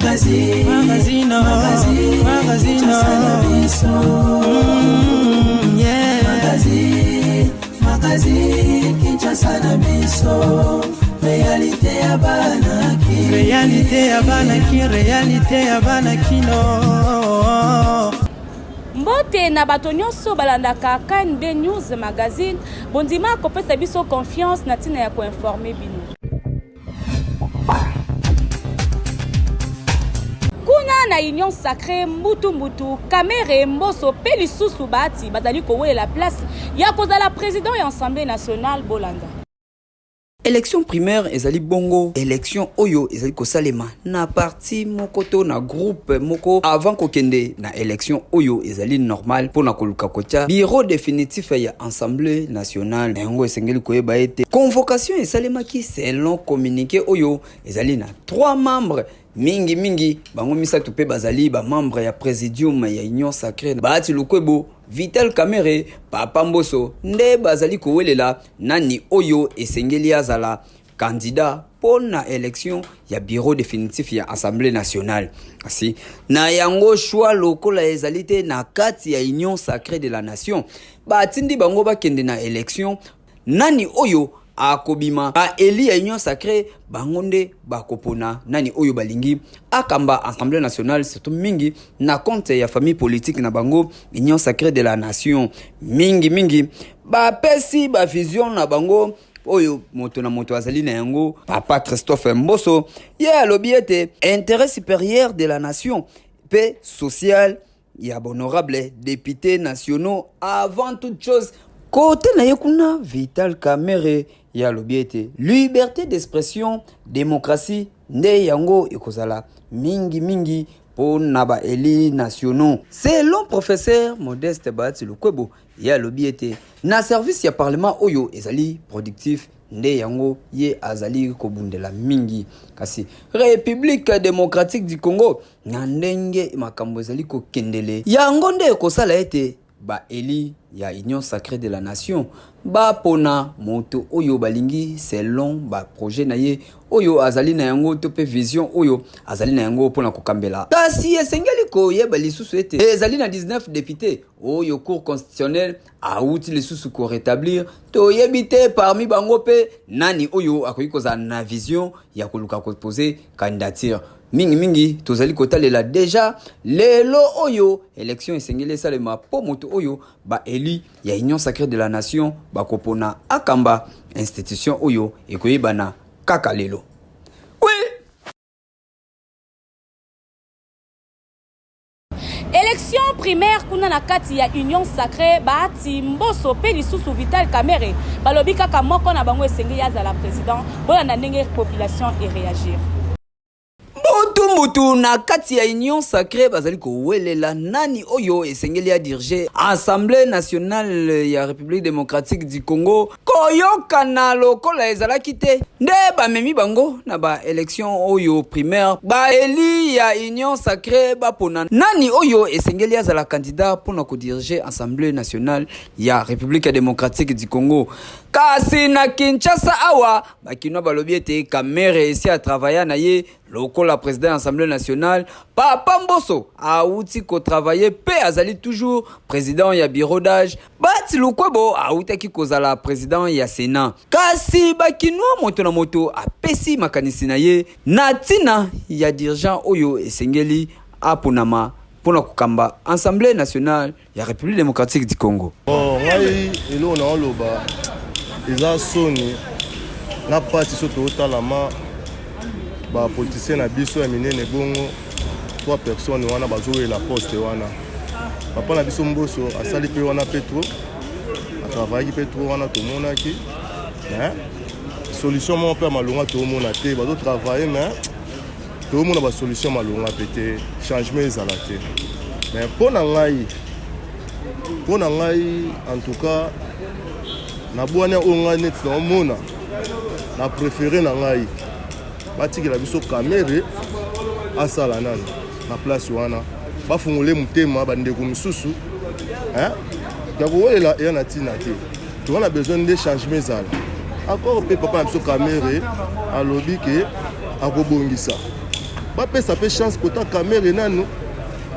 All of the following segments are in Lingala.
Magazine, magazine, magazine, magazine, yeah. Magazine, magazine, Kinshasa na biso. Réalité ya bana ki. Réalité ya bana ki, réalité ya bana kino. Mbote na bato nyonso balandaka KNB News Magazine, bondima kopesa biso confiance na ntina ya koinforme bino. Kuna na Union Sacree, mbutu mbutu, Kamerhe, Mboso pe lisusu Bahati bazali kowelela place ya kozala president ya Assemblee nationale. Bolanda. Election primaire ezali bongo election oyo ezali kosalema na parti moko to na groupe moko avant kokende na election oyo ezali normal mpo na koluka kotia bureau definitif ya Assemblée nationale. Na yango esengeli koyeba ete convocation esalemaki selon communiqué oyo ezali na 3 membres mingi mingi bango misato mpe bazali ba membre ya presidium ya Union Sacree Bahati Lukwebo, Vital Kamerhe, Papa Mboso nde bazali kowelela nani oyo esengeli azala candidat mpo na election ya bureau definitif ya Assemblée nationale. Kasi na yango choix lokola ezali te na kati ya Union Sacree de la Nation, batindi bango bakende na election nani oyo akobima ba eli ya Union Sacree, bango nde bakopona nani oyo balingi akamba Assemblée nationale, surtout mingi na compte ya famille politique na bango Union Sacree de la Nation. Mingi mingi bapesi ba vision na bango oyo moto na moto azali na yango. Papa Christophe Mboso ye alobi ete intérêt supérieur de la nation pe social ya honorable député nationaux avant toute chose. Kote na ye kuna Vital Kamerhe ye alobi ete liberté d'expression, démocratie nde yango ekozala mingi mingi mpo na ba élus nationaux. Selon professeur Modeste Bahati Lukwebo, ye alobi ete na service ya parlement oyo ezali productif nde yango ye azali kobundela mingi. Kasi République démocratique du Congo na ndenge makambo ezali kokendele, yango nde ekosala ete ba élus ya Union Sacrée de la Nation bapona moto oyo balingi selon ba projet na ye oyo azali na yango to pe vision oyo azali na yango mpona kokambela. Kasi esengeli koyeba lisusu ete ezali na 19 députés oyo Cour constitutionnelle awuti lisusu ko rétablir. Toyebi te parmi bango pe nani oyo akoki kozala na vision ya koluka ko poser candidature. Mingi mingi tozali kotalela deja lelo oyo election esengeli esalema po moto oyo ba élus ya Union Sacrée de la Nation bakopona akamba institution oyo ekoyebana kaka lelo. Oui. Election primaire kuna na kati ya Union Sacree, Bahati Mboso pe lisusu Vital Kamerhe balobi kaka moko na bango esengeli azala president. Bolanda ndenge population e reagir. Mbutu mbutu na kati ya Union Sacree bazali kowelela nani oyo esengeli ya diriger Assemblée nationale ya République démocratique du Congo. Koyokana lokola ezalaki te nde bamemi bango na ba election oyo primaire. Ba eli ya Union Sacree bapona nani oyo esengeli azala candidat mpona kodiriger Assemblée nationale ya République démocratique du Congo. Kasi na Kinshasa awa bakinois balobi ete Kamerhe esi atravailla na ye lokola président ya Assemblée nationale. Papa Mboso awuti kotravailler pe azali toujours président ya bureau d'âge. Bahati Lukwebo awutaki kozala président ya Sénat. Kasi bakinois moto na moto apesi makanisi na ye na ntina ya dirigeant oyo esengeli aponama mpona kokamba Assemblée nationale ya République démocratique du Congo. Bon, ngai eloko na oloba eza soni na pasi so totalama ba politicien na biso ya minene bongo trois personnes wana bazowela poste wana. Papa na biso Mboso asali mpe wana mpe trop, atravayaki mpe trop wana tomonaki, mais solution moko mpe ya malonga toomona te. Bazotravaille mais toomona ba solution malonga mpe te, changement ezala te. Mais mpo na ngai, mpo na ngai en tout cas na bwania oyo ngai neti naomona na préféré na ngai batikela biso Kamerhe asala nano na place wana, bafungole motema bandeko misusu ya kowelela eya na ntina te. Toza na besoin nde changement ezala. Encore mpe papa na biso Kamerhe alobi ke akobongisa. Bapesa mpe chance kota Kamerhe nanu,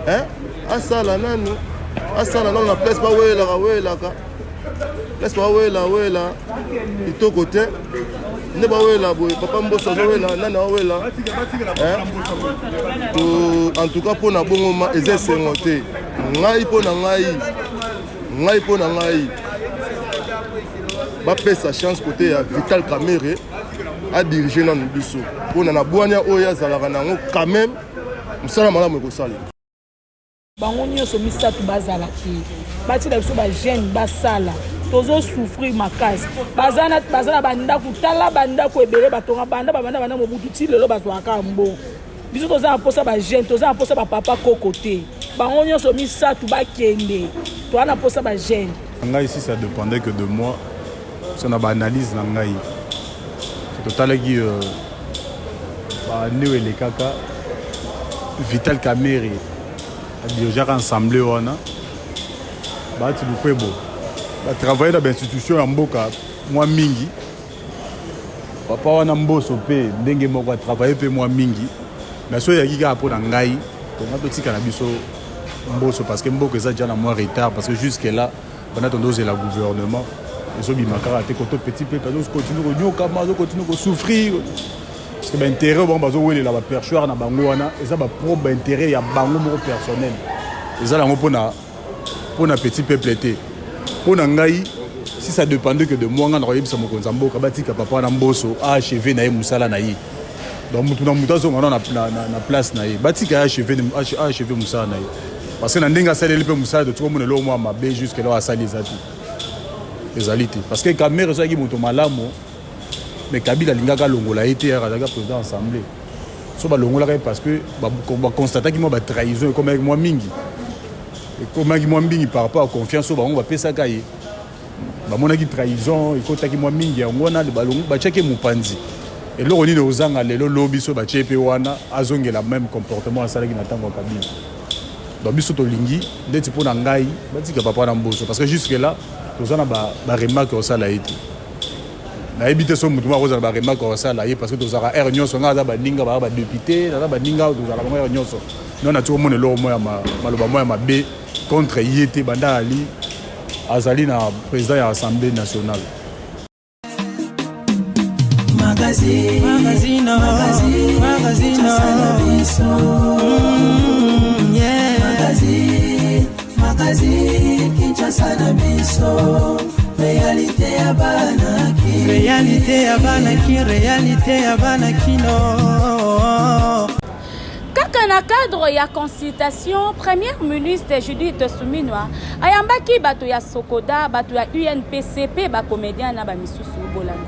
hein? Asala nanu, asala nanu na place bawelaka welaka, place bawela wela kitoko te nde bawela boye. Papa Mboso azowela nani, awela en tout cas. Mpo na bongo ma eza esengo te. Ngai mpo na ngai, ngai mpo na ngai, bapesa chance côté ya Vital Kamerhe adirige nanu biso, mpona na bwania oyo azalaka nango quand même, mosala malamu ekosala. Bango nyonso misato bazala te, batina biso bajeune basala. Tozosouffrir makasi. Baza na bandako, tala bandako ebele batonga banda babanda, banda Mobutu ti lelo, bazwaka mbongo. Biso toza na mposa bajeune, toza na mposa bapapa koko te. Bango nyonso misato bakende, toza na mposa bajeune. Ngai, si ça dépendait que de moi, so na baanalyse na ngai, totalaki bane oyo elekaka, Vital Kamerhe adirigeaka assemblée wana, Bahati Lukwebo batravaille na bainstitution ya mboka mwa mingi, papa wana Mboso mpe ndenge moko atravaille mpe mwa mingi. Mais so eyaki kaka mpo na ngai, tonga totika na biso Mboso, parce que mboka eza déjà na mwa retard, parce que jusque là banda tondozela gouvernement ezobima kaka te. Koto petit peuple azokontinue konyokama, azokontinue kosouffrir, parce que baintérêt oyo bango bazowelela, baperchoir na bango wana, eza bapropre baintérêt ya bango moko personnel, eza yango mpona petit peuple te. Mpo na ngai, si ça dépendait que de moi, nga na koyebisa mokonzi ya mboka batika papa wana Mboso aacheve na ye mosala na ye. Donc mutu na mutu azonga na place na ye, batika ye aacheve mosala na ye, parce que na ndenge asaleli mpe mosala, totika omona eloko mwa mabe jusque là asali eza te, ezali te. Parce que Kamerhe ezalaki moto malamu, mais Kabila alingaka alongola ye te. Azalaki président assemblée, so balongolaka ye parce que baconstataki mwa batrahison ekomaki mwa mingi, ekomaki mwa mingi par rapport à confiance oyo bango bapesaka ye. Bamonaki trahison ekotaki mwa mingi, yango wana batiaki mopanzi. Eloko nini ozanga lelo, lobi so batie mpe wana, azongela même comportement asalaki na ntango ya Kabila? Donc biso tolingi ndeti, mpo na ngai, batika papa na Mboso, parce que jusque là toza na baremarque osala ye te. Nayebi te so motu moko akozala baremarque osala ye, parce que tozalaka heure nyonso, ngai aza baninga baa badéputé, naza baninga, tozala bango heure nyonso. Non, nati komona eloko moko ya maloba moko ya mabe contre ye te banda ali azali na président ya Assemblée nationale. Magazine, magazine, magazine, magazine, yeah. Magazine, magazine, Kinshasa na biso, réalité ya bana. Réalité ya bana ki, réalité ya bana kino. Kaka na cadre ya consultation, première ministre Judith Suminwa ayambaki bato ya Sokoda, bato ya UNPC mpe bacomédien na bamisusu. Bolanda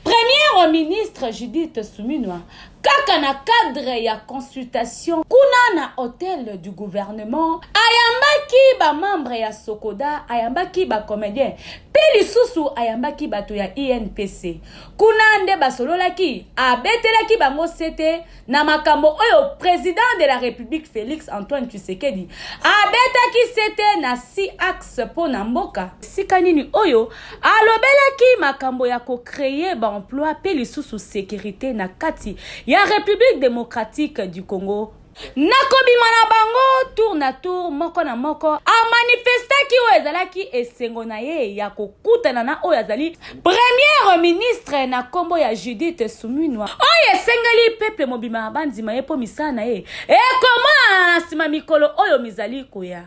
première ministre Judith Suminwa kaka na cadre ya consultation kuna na hôtel du gouvernement, ayambaki bamembre ya Sokoda, ayambaki bacomédien mpe lisusu ayambaki bato ya UNPC. Kuna nde basololaki, abetelaki bango sete na makambo oyo président de la République Félix Antoine Tshisekedi abetaki sete na six axe mpo na mboka. Esika nini oyo alobelaki makambo ya kocréer baemploi mpe lisusu sécurité na kati ya République démocratique du Congo. Nakobima na bango tour na tour, moko na moko amanifestaki oyo ezalaki esengo na ye ya kokutana na oyo azali première ministre na nkombo ya Judith Suminwa, oyo esengeli peuple mobima bandima ye mpo misala na ye ekomonana na nsima mikolo oyo mizali koya.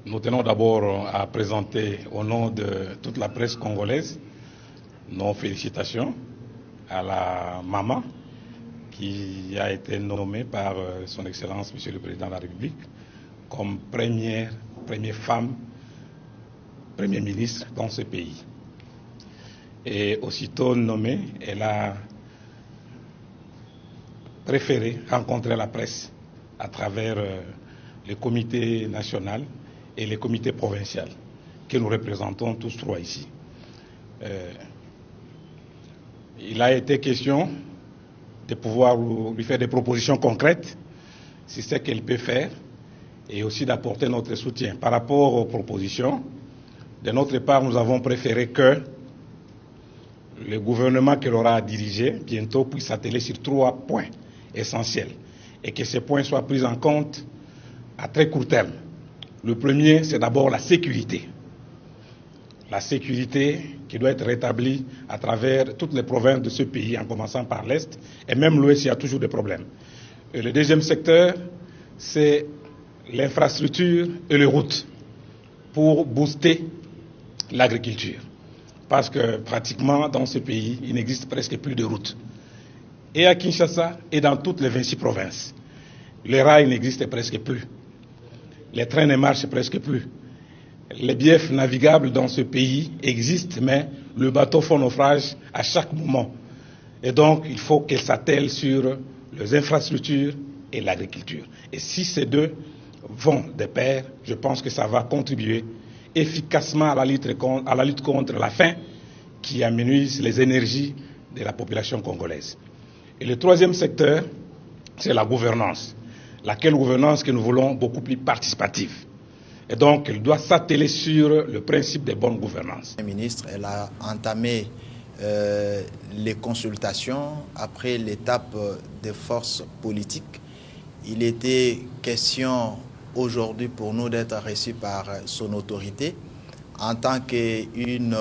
Nous tenons d'abord à présenter au nom de toute la presse congolaise nos félicitations à la maman qui a été nommée par son Excellence Monsieur le Président de la République comme première femme Premier ministre dans ce pays. Et aussitôt nommée, elle a préféré rencontrer la presse à travers le comité national et le comité provincial que nous représentons tous trois ici. Il a été question de pouvoir lui faire des propositions concrètes sur ce qu'elle peut faire et aussi d'apporter notre soutien. Par rapport aux propositions, de notre part, nous avons préféré que le gouvernement qu'elle aura dirigé bientôt puisse s'atteler sur trois points essentiels et que ces points soient pris en compte à très court terme. Le premier, c'est d'abord la sécurité. La sécurité qui doit être rétablie à travers toutes les provinces de ce pays, en commençant par l'Est, et même l'Ouest, il y a toujours des problèmes. Et le deuxième secteur, c'est l'infrastructure et les routes pour booster l'agriculture. Parce que pratiquement dans ce pays, il n'existe presque plus de routes. Et à Kinshasa et dans toutes les 26 provinces. Les rails n'existent presque plus. Les trains ne marchent presque plus. Les biefs navigables dans ce pays existent, mais le bateau fait naufrage à chaque moment. Et donc, il faut qu'elle s'attelle sur les infrastructures et l'agriculture. Et si ces deux vont de pair, je pense que ça va contribuer efficacement à la lutte, à la lutte contre la faim qui amenuise les énergies de la population congolaise. Et le troisième secteur, c'est la gouvernance. Laquelle gouvernance que nous voulons beaucoup plus participative. Et donc, elle doit s'atteler sur le principe de bonne gouvernance. La ministre, elle a entamé les consultations après l'étape des forces politiques. Il était question aujourd'hui pour nous d'être reçus par son autorité en tant qu'une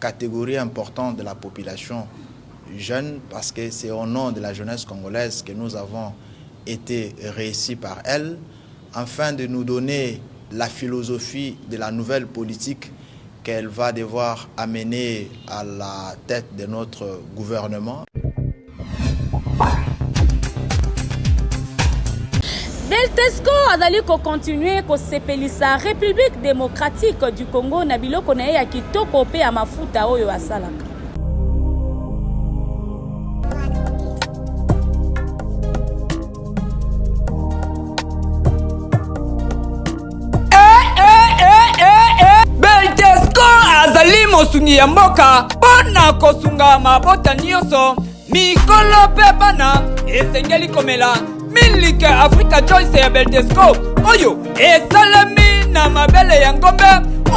catégorie importante de la population jeune, parce que c'est au nom de la jeunesse congolaise que nous avons été reçus par elle, afin de nous donner la philosophie de la nouvelle politique qu'elle va devoir amener à la tête de notre gouvernement. Deltesco azali kocontinue kosepelisa République démocratique du Congo na biloko na ye ya kitoko mpe ya mafuta oyo asalaka. Beltesco azali mosungi ya mboka mpo na kosunga mabota nyonso mikolo mpe bana esengeli komela miliki Africa Choice ya Beltesco oyo esalemi na mabele ya ngombe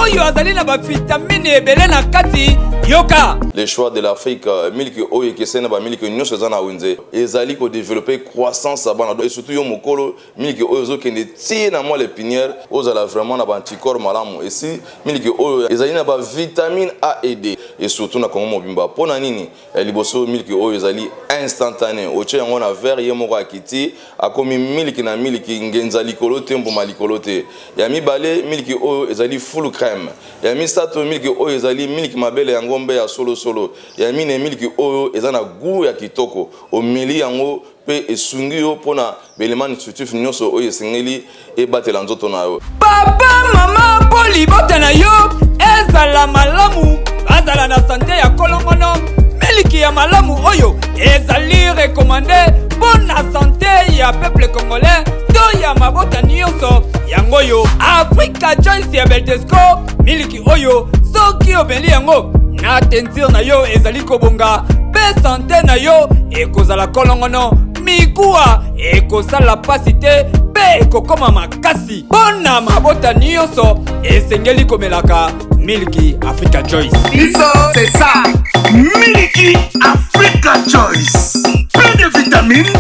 oyo azali na bavitamini ebele na kati yoka Le choix de l'Afrique, miliki oyo ekeseni na bamiliki nyonso eza na wenze, ezali kodeveloppe croissance ya bana et surtout yo mokolo. Miliki oyo ezokende ti na moelle épinière, ozala vraiment na ba anticorps malamu. Esi miliki oyo ezali na ba vitamine A et D et surtout na Congo mobimba. Mpo na nini? Ya liboso, miliki oyo ezali instantané, otie yango na verre, ye moko akiti akomi miliki na miliki, ngenza likolo te, mbuma likolo te. Ya mibale, miliki oyo ezali full crème. Ya misato, miliki oyo ezali miliki mabele ya ngombe ya solo solo. Ya mine, miliki oyo eza na gout ya kitoko, omeli yango mpe esungi yo mpo na ba-element nutritif nyonso oyo esengeli ebatela nzoto na yo. Papa, mama, mpo libota na yo ezala malamu, bazala na sante ya kolongono, miliki ya malamu oyo ezali rekomande mpo na sante ya peuple congolais to ya mabota nyonso, yango oyo Africa Choice ya Beltesco. Miliki oyo soki omeli yango na tentire na yo ezali kobonga mpe sante na yo ekozala kolongono, mikuwa ekosala pasi te mpe ekokoma makasi. Mpo na mabota nyonso esengeli komelaka miliki Africa Choice. Biso c'est ça, miliki Africa Choice, plein de vitamines,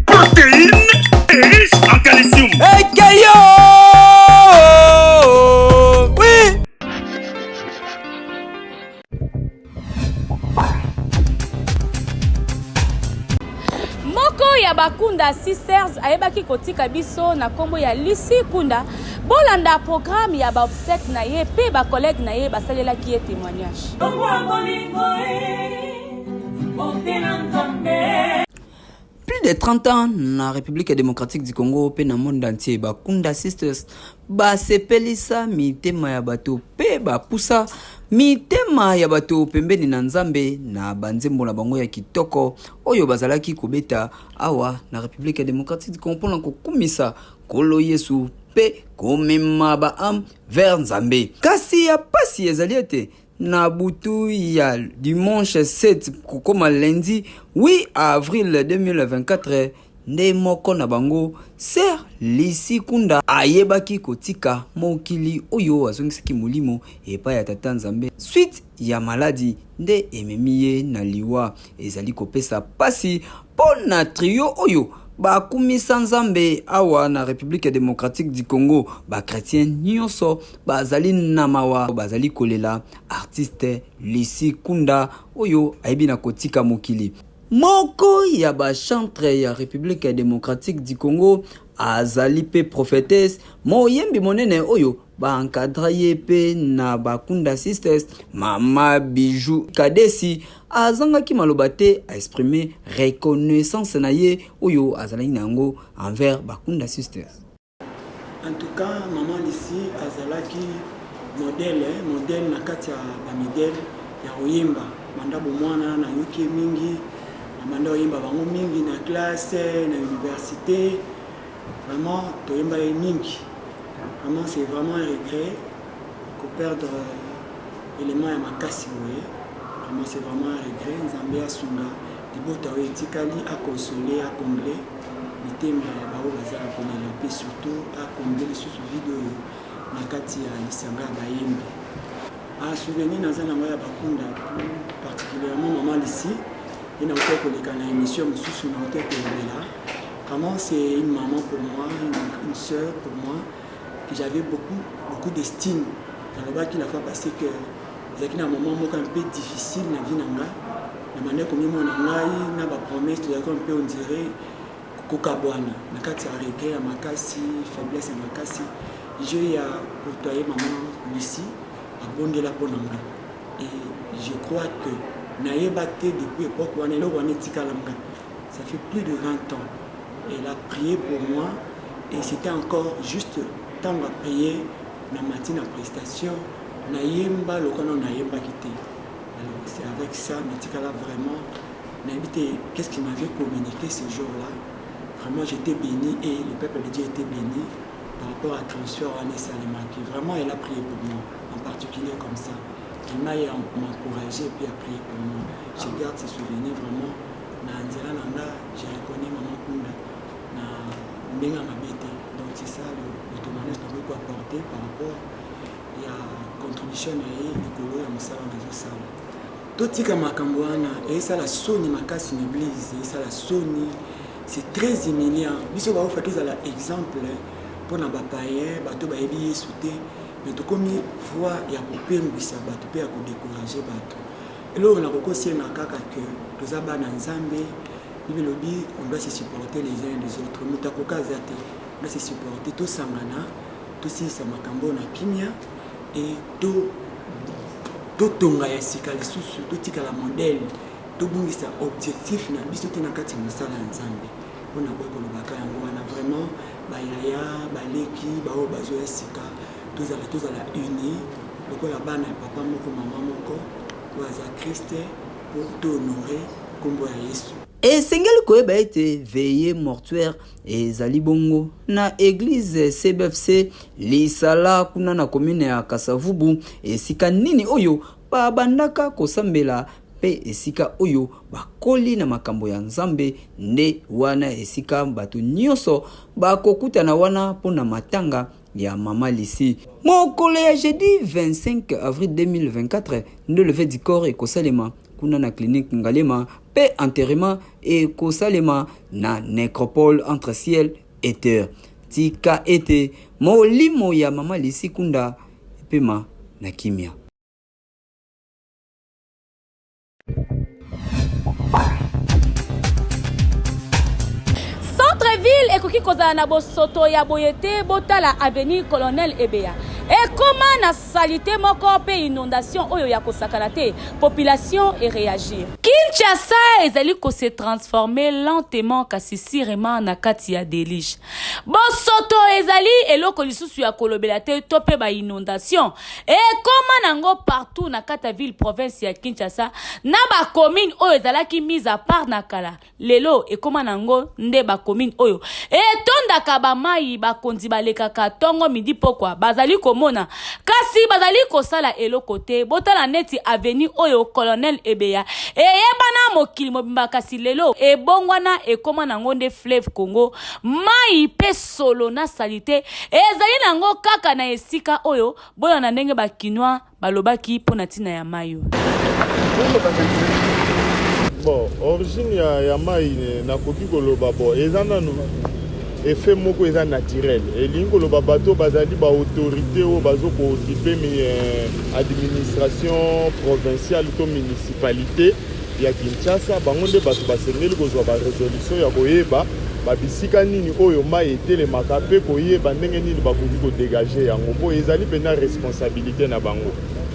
protéines et riche en calcium. Ekeyo oui. Moko ya bakunda Sisters ayebaki kotika biso na nkombo ya Lucie Kunda. Bolanda programme ya ba obsèques na ye mpe ba collègues na ye basalelaki ye témoignage. Plus de 30 ans na République démocratique du Congo mpe na monde entier, bakunda Sisters basepelisa mitema ya bato mpe bapusa mitema ya bato pembeni na Nzambe na banzembo na bango ya kitoko oyo bazalaki kobeta awa na République démocratique du Congo mpona kokumisa Nkolo Yesu mpe komema ba ame vers Nzambe. Kasi ya pasi ezali ete na butu ya dimanche 7 kokoma lundi 8 avril 2024, Nde moko na bango, Sœur Lucie Kunda, ayebaki kotika mokili oyo azongisaki molimo epai ya Tata Nzambe suite ya maladi nde ememi ye na liwa. Ezali kopesa pasi mpo na trio oyo bakumisa Nzambe awa na Republique democratique du Congo. Ba chretiens nionso bazali na mawa, bazali kolela artiste Lucie Kunda oyo ayebi na kotika mokili. Moko ya ba chantres ya Republique democratique du Congo azali mpe prophetesse, moyembi monene oyo ba encadra ye mpe na ba Kunda Sisters, Mama Bijou Kadesi azangaki maloba te a exprimer reconnaissance na ye oyo azalaki na yango envers ba Kunda Sisters. En tout cas maman Lucie azalaki modèle, modèle na kati ya ba midèle ya koyemba banda bomwana nayoki ye mingi na banda koyemba bango mingi na classe na universite vraiment toyemba ye mingi vraiment c'est vraiment un regret ko perdre élément ya makasi boye vraiment c'est vraiment un regret Nzambe asunga libota oyo etikali a consoler a combler mitema ya baoyo baza ya kolela mpe surtout a combler lisusu vide oyo na kati ya lisanga ya bayembi. Ba souvenir naza nango ya bakunda plus particulièrement maman Lucie ye nautaki koleka na émission mosusu nautaki kolobela vraiment c'est une maman pour moi une, une sœur pour moi que j'avais beaucoup beaucoup d'estime nalobaki la fois passée que ezalaki na moment moko un peu difficile na vie na nga nabandaki komimona ngai na bapromesse tozalaki un peu on dirait kokabwana na kati ya regret ya makasi faiblesse ya makasi je ya côtoyer maman Lucie abondela mpo na ngai et je crois que nayeba te depuis époque wana eloko wana etikala ngai ça fait plus de 20 ans elle a prié pour moi et c'était encore juste ntango aprié na mati na prestation nayemba lokola nano nayembaki te alors c'est avec ça natikala vraiment nayebi te qu'est-ce qui m'avait communiqué ce jour-là vraiment j'étais béni et le peuple de Dieu était béni par rapport à transfert wana esalemaki vraiment elle a prié pour moi en particulier comme ça elle m'a encouragé et puis a prié pour moi je garde ce souvenir vraiment na nzela na nga je reconnais maman Kunda na ndenge ya mabe te donc c'est ça le, le témoignage nakoki koapporter par rapport ya contribution na ye likolo ya mosala nazosala totika makambo wana esala soni makasi na église esala soni c'est très humiliant biso baofa tozala exemple mpo na bapayen bato bayebi yesu te mais tokomi voie ya kopengwisa bato mpe ya kodécourager bato eloko nakokosenga kaka ke toza bana nzambe bible elobi on doit se supporter les uns les autres moto akoka aza te on doit se supporter tosangana tosilisa makambo na kimia e totonga ya sika lisusu totikala modèle tobungisa objectif na biso te na kati ya mosala ya nzambe mpona boye kolobaka yango wana vraiment bayaya baleki baoyo bazoya sika tozala tozala uni lokola bana ya papa moko mama moko oyo aza Christ mpo tohonore nkombo ya Yesu. Esengeli koyeba ete veillee mortuaire ezali bongo na eglise CBFC Lisala kuna na commune ya Kasavubu, esika nini oyo babandaka kosambela mpe esika oyo bakoli na makambo ya Nzambe, nde wana esika bato nyonso bakokutana wana mpo na matanga ya Mama Lucie. Mokolo ya jeudi 25 avril 2024 nde levée du corps ekosalema kuna na clinique Ngalema mpe enterrement ekosalema na necropole entre ciel et terre. Tika ete molimo ya Mama Lucie Kunda epema na kimia. Centre-ville ekoki kozala na bosoto ya boye te. Botala avenue Colonel Ebeya ekoma na salite moko mpe inondation oyo ya kosakana te. Population ereagir. Kinshasa ezali ko se transformer lentement kasi surement na kati ya deluge. Bosoto ezali eloko lisusu ya kolobela te to mpe ba inondation ekoma nango partout na kati ya ville province ya Kinshasa na ba commune oyo ezalaki mise à part na kala lelo ekoma nango nde ba commune oyo etondaka ba mayi bakonzi balekaka tongo midi pokwa bazali ko. komona kasi bazali kosala eloko te. Botala neti avenue oyo Colonel Ebeya eyebana mokili mobimba kasi lelo ebongwana ekoma nango nde fleuve Congo. Mayi pe solo na salite ezali nango kaka na esika oyo. Bolanda ndenge ba kinois balobaki mpo na ntina ya mai oyo. Bon, origine ya, ya mai nakoki koloba bon eza nanu effet moko eza naturel, elingi koloba bato bazali ba autorité oyo bazo ko-occupe eh, administration provinciale to municipalité ya Kinshasa, bango nde bato basengeli kozwa ba resolution ya koyeba ba bisika nini oyo mayi etelemaka mpe koyeba ndenge nini bakoki ko degager yango mpo ezali mpenza responsabilite na bango.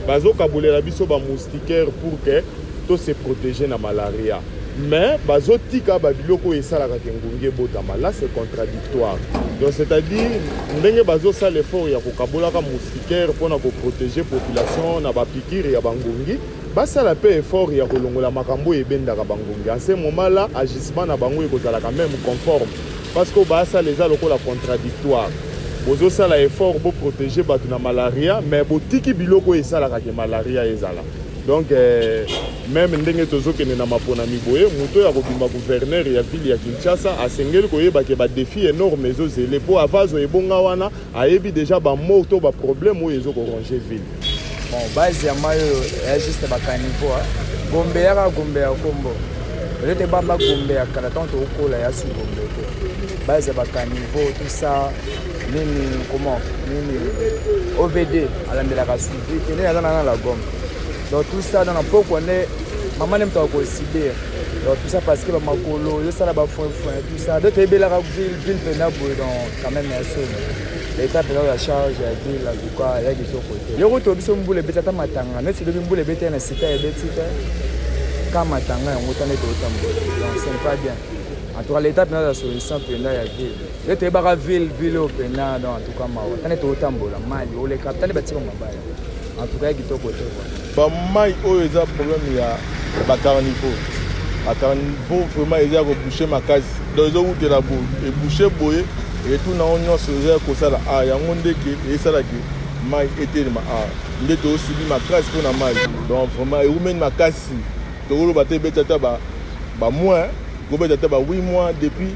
Bazokabolela biso ba moustiquaires pour que to se proteger na malaria mais bazotika ba biloko oyo esalaka ke ngungi ebotama. Là c'est contradictoire. Donc c'est-à-dire ndenge bazosala effort ya kokabolaka moustiquaire mpo na ko proteger population na ba piqûres ya ba ngungi, Basala pe effort ya kolongola makambo oyo ebendaka ba ngungi. En ce moment là, agissement na bango ekozalaka meme conforme. Parce que oyo baasala eza lokola contradictoire. Bozosala effort bo proteger batu na malaria mais botiki biloko oyo esalaka ke malaria ezala. Donc meme ndenge tozokende na maponami boye, moto oyo akobima gouverneur ya ville ya Kinshasa asengeli koyeba ke ba defis enormes ezozele po avant azwa ebonga wana, ayebi dejà ba maux to ba problèmes oyo ezo ko ronger ville. Bon, base ya mai oyo eya juste ba caniveau hein. Gombe yaka gombe ya kombo. Peut-être bamba gombe ya kala tant tokola ya su gombe te. Base ya ba caniveau tout ça nini comment nini OVD alandelaka suivi te nde aza na la gomme. Donc tout ça dans pokwa nde mama nde moto akosibir. Donc tout ça parce que ba makolo ezosala ba foin foin tout ça. Donc toyebelaka ville ville mpenza boye donc quand même ya soni. L'état mpenza ya charge ya ville en tout cas ya kitoko te. Yo kutu biso mbula ebeti ata matanga neti lobi mbula ebeti na sika ebeti te ka matanga yango tande totambola donc ce n'est pas bien. En tout cas l'état mpenza ya solution mpenza ya ville. Yo toyebaka ville ville oyo mpenza donc en tout cas mawa tande totambola mali oleka tande batika mabaya. En tout cas ya kitoko te quoi. Ba mayi oyo eza problème ya ba carnivaux. Ba carnivaux vraiment eza ya ko boucher makasi. Donc ezo wutela boye, e boucher boye retour na yango nyonso eza ya kosala ah yango nde ke esala ke mayi etelema ah nde to subi makasi mpo na mayi. Donc vraiment ewumeli makasi. Tokoloba te ebeti ata ba ba mois, kobeta ata ba 8 mois depuis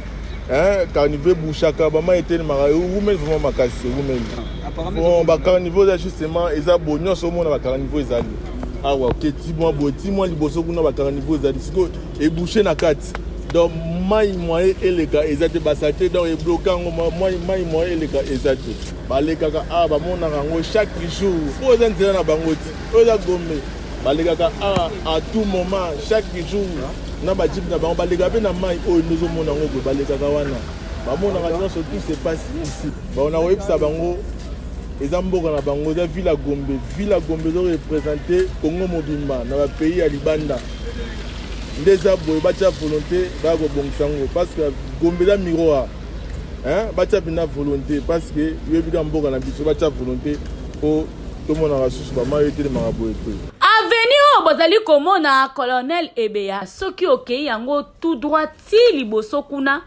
hein carnivaux ebouchaka ba mayi etelemaka ewumeli vraiment makasi ewumeli. Bon ba carnivaux eza justement eza bo nyonso omona ba carnivaux ezali awa oke ti mwa boye ti mwa liboso kuna ba carnivaux ezali sikoyo ebouche na kati donc mai moyen eleka eza te basate donc ebloke yango mai moyen eleka eza te balekaka awa bamonaka yango chaque jour oyo eza nzela na bango ti oyo eza gombe balekaka awa à tout moment chaque jour na bajipe na bango balekaka mpe na mai oyo nde ozomona yango boye balekaka wana bamonaka nyonso tout se passe ici Bon, nakoyebisa bango eza mboka na bango, eza ville ya Gombe. Ville ya Gombe ezo represente Congo mobimba na ba pays ya libanda. Nde eza boye, batia volonté baya kobongisa yango parce que Gombe eza miroir. Hein? Batia mpenza volonté parce que yoyebi kaka mboka na biso, batia volonté po tomonaka susu ba mayi etelemaka boye te. Avenue oyo bozali komona Colonel Ebeya, soki okeyi yango tout droit ti liboso kuna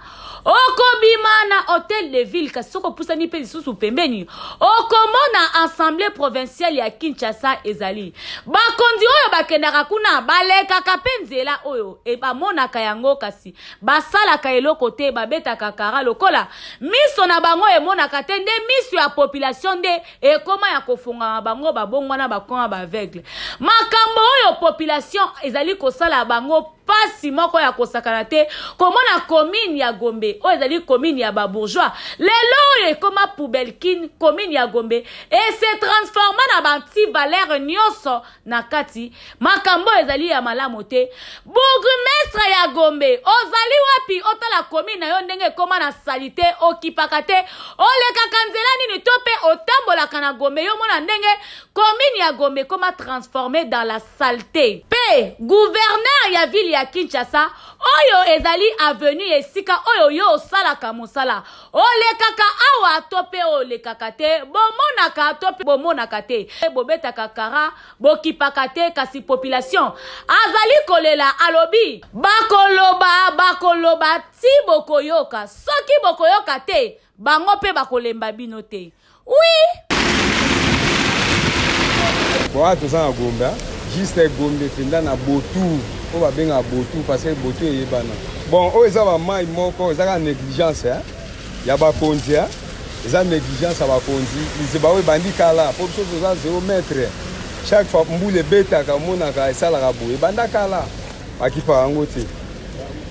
okobima na hotel de ville kasi soki opusani mpe lisusu pembeni okomona assemblée provinciale ya kinshasa ezali bakonzi oyo bakendaka kuna balekaka mpe nzela oyo e bamonaka yango kasi basalaka eloko te babetaka kara lokola miso na bango emonaka te nde miso ya population nde ekoma ya kofongama bango babongwana bakoma baaveugle makambo oyo population ezali kosala bango Pasi moko ya kosakana te komona commune ya Gombe oyo ezali commune ya ba bourgeois lelo oyo ekoma poubelle kin commune ya Gombe e se transforma na ba anti valeur nyonso na kati makambo oyo ezali ya malamu te bourgmestre ya Gombe ozali wapi otala commune na yo ndenge ekoma na salite okipaka te olekaka nzela nini to pe otambolaka na Gombe yo mona ndenge commune ya Gombe ekoma transforme dans la salete. Pe gouverneur ya ville ya Kinshasa, oyo ezali avenue ya esika oyo yo osalaka mosala, olekaka awa to pe olekaka te, bomonaka to pe bomonaka te, bobetaka kara, bokipaka te, kasi population azali kolela, alobi, bakoloba, bakoloba ti bokoyoka, soki bokoyoka te, bango pe bakolemba bino te. Oui! Bon awa toza na Gombe juste Gombe mpenza na Botour oyo babengaka Botour parce que Botour eyebana. Bon oyo eza ba mayi moko eza kaka negligence hein ya bakonzi hein eza negligence ya bakonzi liziba oyo ebandi kala mpo biso toza zero mètre chaque fois mbula ebetaka omonaka esalaka boye ebanda kala bakipaka yango te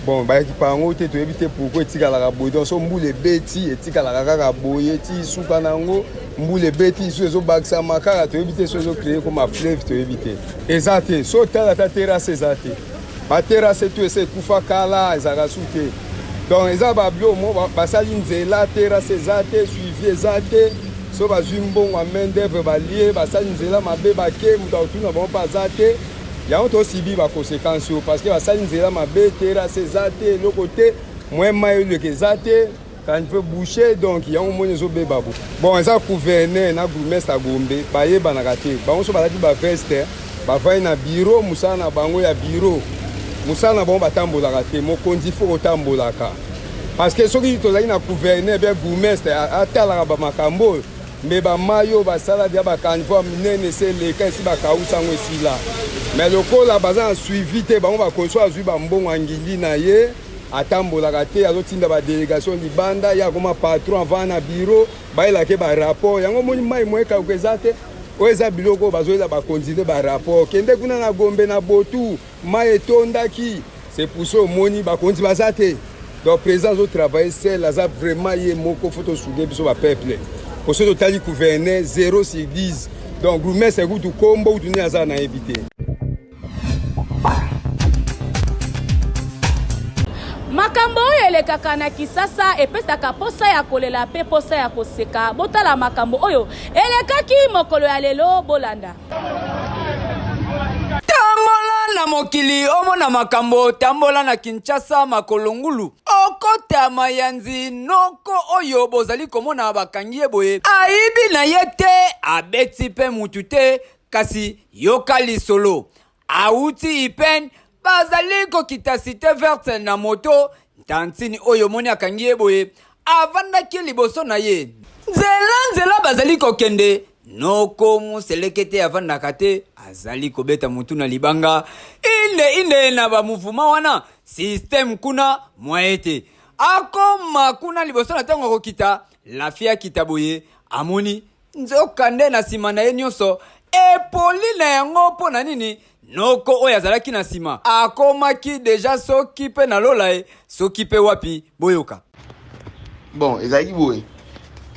bon bakipa yango te toyebi te pourkui etikalaka boye donc so mbula ebeti etikalaka kaka boye ti suka na yango mbula ebeti lisusu ezobakisama kaka toyebi te so ezocree koma fleuve toyebi te eza te so otala ata terrasse eza te baterrasse tu ese ekufa kala ezalaka su te donc eza babilo mo basali nzela terrasse eza te suivi eza te so bazwi mbongo ya main d'oeuvre balie basali nzela mabe bake moto akotuna bango mpe aza te Yango to subir ba consequences oyo parce que basali nzela mabe, terrasse eza te, eloko te, moyen mayi eleka eza te, caniveau bouché donc yango omoni ezobeba bo. Bon eza gouverneur na bourgmestre ya Gombe bayebanaka te, bango so balati ba veste bavandi na bureau, mosala na bango ya bureau, mosala na bango batambolaka te, mokonzi faut kotambolaka parce que soki tozalaki na gouverneur bien bourgmestre atalaka ba makambo oyo Mais ba mayi oyo basala deja ba caniveau ya minene esi eleka esi bakausa yango esila mais lokola baza na suivi te bango bakonzi soki azwi ba mbongo ya ngili na ye atambolaka te azotinda ba delegation libanda ye akoma patron avanda na bureau bayelaka ye ba rapport yango omoni mayi moye ekauka eza te oyo eza biloko oyo bazoyela bakonzi nde ba rapport kende kuna na Gombe na Botu Mayi etondaki c'est pour ça omoni bakonzi baza te donc président azo travailler seul aza vraiment ye moko faut tosude biso ba peuple po soki totali gouverneur 0 sur 10 donc bourgmestre kutu kombo kutu nini aza nayebi te. Makambo oyo elekaka na Kisasa epesaka posa ya kolela pe posa ya koseka. Botala makambo oyo elekaki mokolo ya lelo, bolanda. Tambola na mokili omona makambo, tambola na Kinshasa makolo ngulu, okota mayanzi noko oyo bozali komona bakangi ye boye, ayibi na ye te, abeti pe mutu te, kasi yoka lisolo, awuti Ipen, bazali kokita Cite Verte na moto, tantine oyo omoni akangi ye boye, avandaki liboso na ye. Nzela nzela bazali kokende, noko Muselekete avandaka te, azali kobeta mutu na libanga, inde inde na ba muvuma wana, système kuna moyen te. Akoma kuna liboso na ntango akokita, Lafi akita boye, amoni Nzoka nde na sima na ye nyonso epoli na yango mpo na nini noko oyo azalaki na sima akomaki deja soki mpe na lola ye soki mpe wapi boyoka. Bon ezalaki boye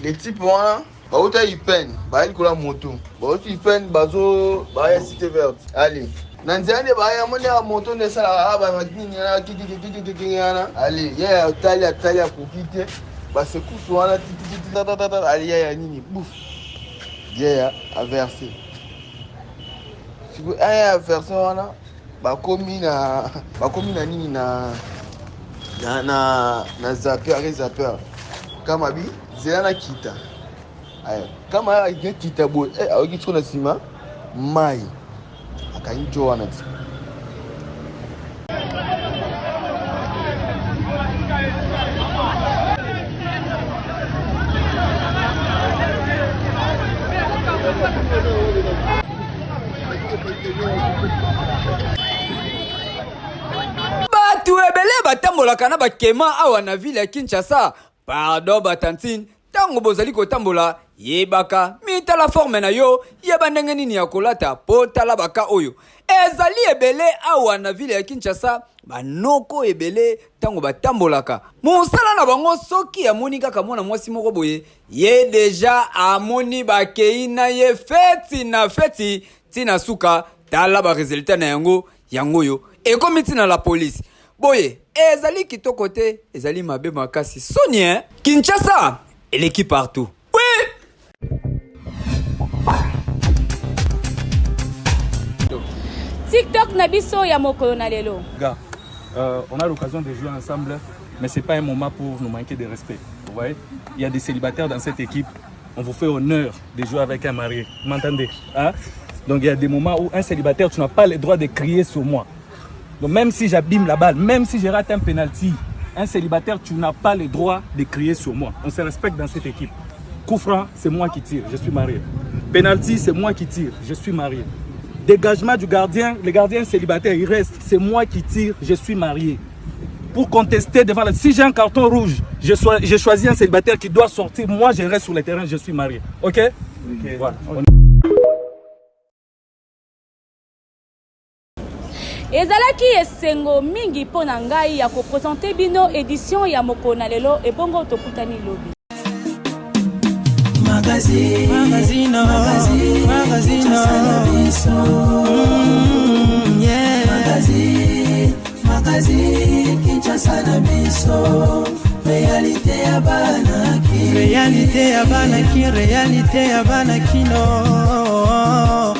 le type wana bauta ipene baya likolo ya moto bauti ipene bazo baya cité verte allez na nzela nde baya moni ya moto nde esalaka ah, ba nini wana kikikikikiki wana allez ye atali atali akoki te basekusu wana titititatatata allez ya nini bouf ye averse sikoyo aya averse wana bakomi na bakomi na nini na na na, na zapper re zapper kama bi zela na kita aya kama ya kita boye eh, ayoki siko na nsima mai akangi jo wana ti Batu ebele batambolaka na bakema awa na ville ya Kinshasa. Pardon ba tantine, tango bozali kotambola yebaka mitala forme na yo, yeba ndenge nini ya kolata po tala ba cas oyo ezali ebele awa na ville ya Kinshasa. Ba noko ebele tango batambolaka mosala na bango, soki amoni kaka mwana mwasi moko boye Ye deja amoni bakeyi na ye feti na feti ti na suka tala ba resultat na yango yango oyo ekomi ti na la police boye ezali kitoko te ezali mabe makasi soni hein Kinshasa eleki partout oui TikTok na biso ya mokolo na lelo. Gars, euh, on a l'occasion de jouer ensemble, mais c'est pas un moment pour nous manquer de respect. Vous voyez, il y a des célibataires dans cette équipe. On vous fait honneur de jouer avec un marié. Vous m'entendez hein? Donc il y a des moments où un célibataire, tu n'as pas le droit de crier sur moi. Donc même si j'abîme la balle, même si je rate un penalty, un célibataire, tu n'as pas le droit de crier sur moi. On se respecte dans cette équipe. Coup franc, c'est moi qui tire, je suis marié. Penalty, c'est moi qui tire. Je suis marié. Dégagement du gardien, le gardien célibataire, il reste. C'est moi qui tire, je suis marié. Pour contester devant la... Si j'ai un carton rouge, je, je choisis un célibataire qui doit sortir. Moi, je reste sur le terrain, je suis marié. Ok, Voilà. Ezalaki esengo mingi mpo na ngai ya kopresente bino edition ya mokolo na lelo ebongo tokutani lobi. Magazine, magazine, magazine, magazine, yeah. Magazine, magazine, Kinshasa na biso, réalité ya bana ki, réalité ya bana ki, réalité ya bana kino.